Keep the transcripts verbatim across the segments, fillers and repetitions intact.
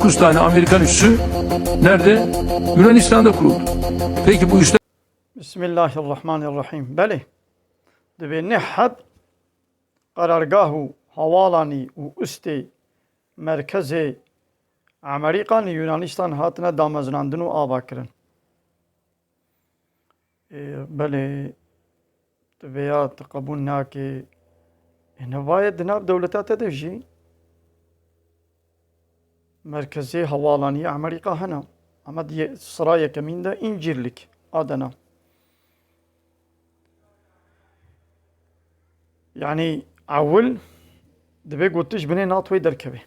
Üç tane Amerikan üssü nerede? Yunanistan'da kuruldu. Peki bu üsler Bismillahirrahmanirrahim. Belê. Divê ne heb qerargah û hewalanî û ustê merkezê Amerîkan li Yunanistan hatine damezinandin û ava kirin. Ê, belê, tu vêya tu qebûl nakê. Ê, nevaye di nav dewleta te de jî merkezê hewalanî Amerîka hene. Ama di ye-, sira yekemîn de Încîrlik, Adana. Yanî ewil divê ku tu ji binê NATOyê derkevê.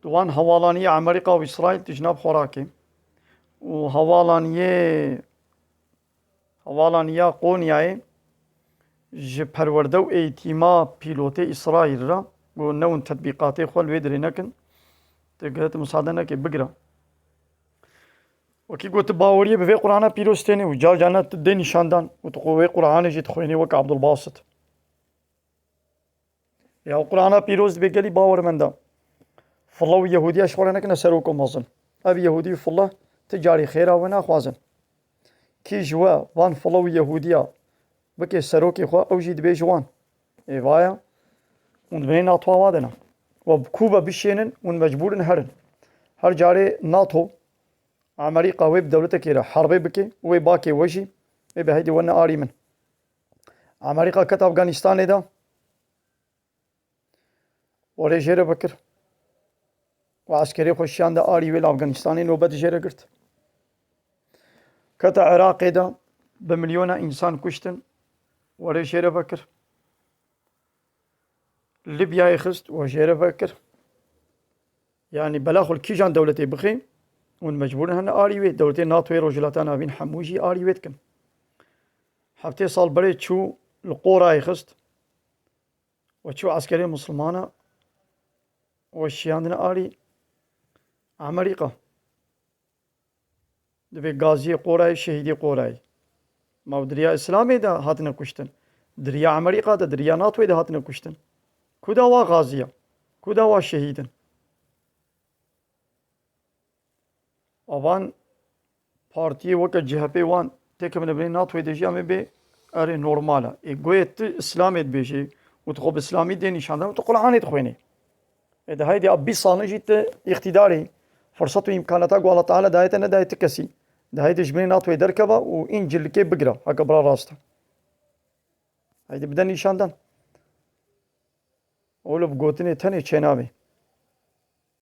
Tu wan hewalaniyê Amerîka û Îsraîl tu ji nav xwe rakê. Û hewalaniyê, hewalaniya Qonyayê ji perwerde û eğîtîma pîlotê Îsraîl re ku newin tetbîqatê xwe li wê dirê nekin, tu gere tu misade neke bigire. Wekî got, tu baweriyê bi vê Qur'ana pîroz têne û car carna tu dê nîşandan û tu xwe wê Qur'anê jî dixwênî wek Abdulbasit. Ya Qur'ana pîroz dibê gelî bawermenda. Filla û Yehûdiya ji xwe re nekine serok û mezin. Ev Yehûdî û Filla ti carî xêra we naxwazin. Kî ji we van Filla û Yehûdiya bike serokê xwe, ew jî dibê ji wan. Ê vaya, hûn dibêne NATO wa de ne. We bi ku ve bişênin, hûn mecbûr in herin. Her carê NATO, Amerîka wê bi dewletekê re herbê bike, wê bakê we jî, wê bi heydê we ne arî min. Amerîka ket Afganistanê de, werê jê re vekir. Û eskerê xwe şiyande arî wê li Afganistanê nobet jê re girt. Kete Iraqê de bi milyona însan kuştin, werê jê re vekir. Libyayê xist û jê re vekir. Yanî bela xwe li kîjan dewletê bixê, hûn mecbûr in hene arî wê. Dewletê NATOyê Rojhilata Navîn hemû jî arî wê dikin. Heftê sal berê çû li Qorayê xist. We çû eskerê misilmana we şiyandine arî Amerîka. Divê gaziyê Qorayê, şehîdê Qorayê. Ma di riya Îslamê de hatine kuştin. Di riya Amerîka de, di riya NATOyê de hatine kuştin. Ku da wa gaziya? Ku da wa şehîdin? Avan partiyê weke C H P wan têkevine binê NATOyê de jî em ê bê erê normal e. Ê goyê tu Îslamê dibêjê û tu xwe bi Îslamî dê nîşandan û tu Qur'anê dixwênê. Ê de heydê a bîst salin jî tu îqtîdarê, firsat û îmkanata ku Allah Teala daye te nedaye ti kesî. De heydê ji binê NATOyê derkeva û Încîrlikê bigira, heke bira rast e. Heydê bide nîşandan. Oğlum gotinê tenê çênabê.